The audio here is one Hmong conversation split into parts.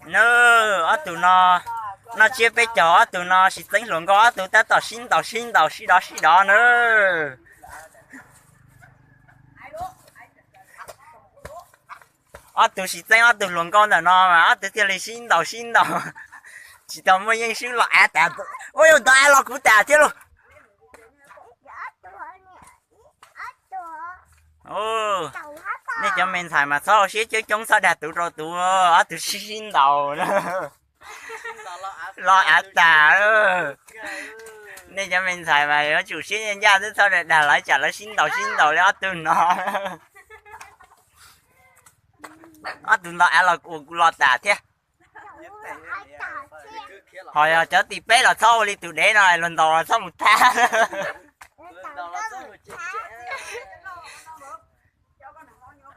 Nws ob tug no, noj tsiab peb caug, ob tug no sib txeeb hluas nkauj, ob tug tab tom sib ntaus sib ntaus sib dov sib dov na. Ob tug sib txeeb ob tug hluas nkauj ntawm no mas ob tug thiaj li sib ntaus sib ntaus. Tsis tau muaj yeej swb los av tas. Ua yog ntaus av los kuv tas thiab lauj. Nej cov me ntxhais mas txhob hau siab coob coob, txhob dag tus rau tus, ob tug sib sib ntaus los av tas. Nej cov me ntxhais mas yuav tsum siab ncaj ncaj xwb, txhob dag dag lawv tsam lawv sib ntaus sib ntaus li ob tug no. Ob tug ntaus av los ua kuv los tas thiab. Ho yog cov tim peb los txhob ua li tus dev no, luag ntaus los txhob mus thab.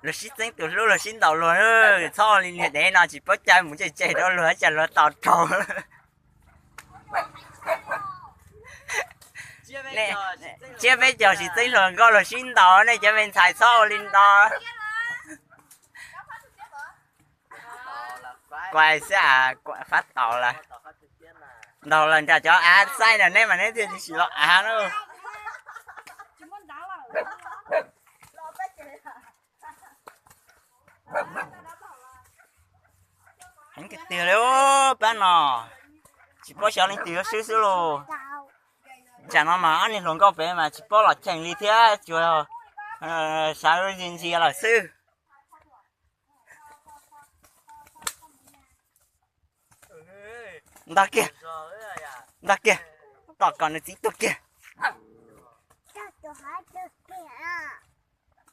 Luag sib txeeb tus hlub luag sib ntaus luag, txhob ua li niag dev no tsis paub cai mus tseg tseg rau luag tsam luag tos raug. Tsiab peb caug sib txeeb hluas nkauj luag sib ntaus, nej cov me ntxhais txhob ua li no. Kuais xwb, fab taus lawm. Ntaus lawm nram cov av xaib na, neb mas neb thiaj li tsis los av na. Heev tiag tiag li pab no, tsis paub xyov leej twg yuav swb xwb lauj. Tsam no mas ob niag hluas nkauj pem mas tsis paub los cheem li thiab, tsuas sawv ntsia ntsia lawm xwb. Ntog kiag, ntog kiag, tom kom nws txiv tuag kiag.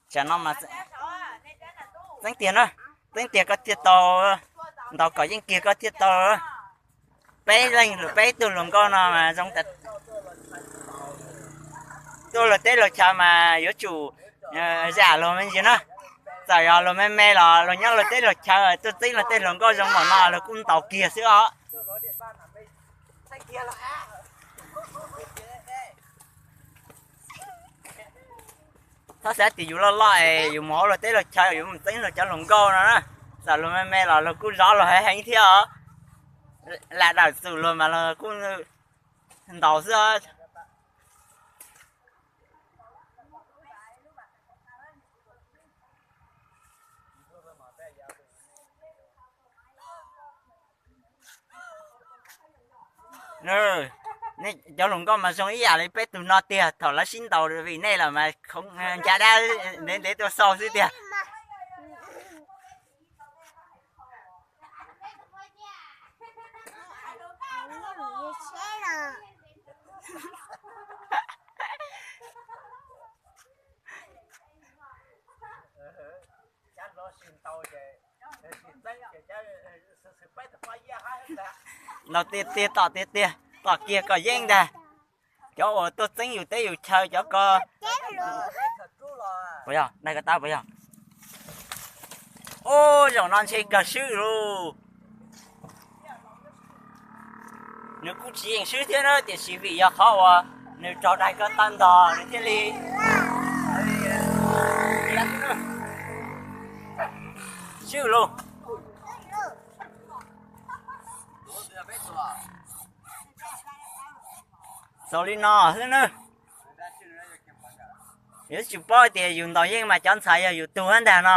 Tsam no mas txeeb tiag na, txeeb tiag koj thiaj tau, ntaus kom yeej kiag koj thiaj tau. Peb leeg peb tug hluas nkauj no mas zoo tas. Tuaj luag teb luag chaw mas yuav tsum zam luag me ntsis na. Txawm yog luag me me los luag nyob luag teb luag chaw tuaj txeeb luag tej hluas nkauj zoo npaum no luag kuj ntaus kiag xwb os. Txhob xav tias yus loj loj es yus mus hauv luag teb luag chaw yus mus txeeb luag cov hluas nkauj no na. Txawm luag me me los luag kuj zov luag heev heev thiab os. Lam dawm txum luag mas luag kuj ntaus xwb os. Nej cov hluas nkauj mas zoo ib yam li peb tug no tiag, thaum lawv sib ntaus vim nej lawm mas nca dab ntev ntev tuaj xauj xwb tiag. Ntaus tiag tiag, tom tiag tiag, tom kiag kom yeej ntag. Cov uas tuaj txeeb yus teb yus chaw cov ko. Puas yog? Daig ko taw puas yog? Ub, zaum no ntshe kawg swb lauj. Nws kuj tsis yeej swb thiab na, tiam sis vim yog qhov uas nws raug daig ko taw ntog nws thiaj li swb lauj. Xaus li no xwb na. Yuav tsum paub tias yus ntaus yeej mas cov ntxhais yog yus tug ntag no.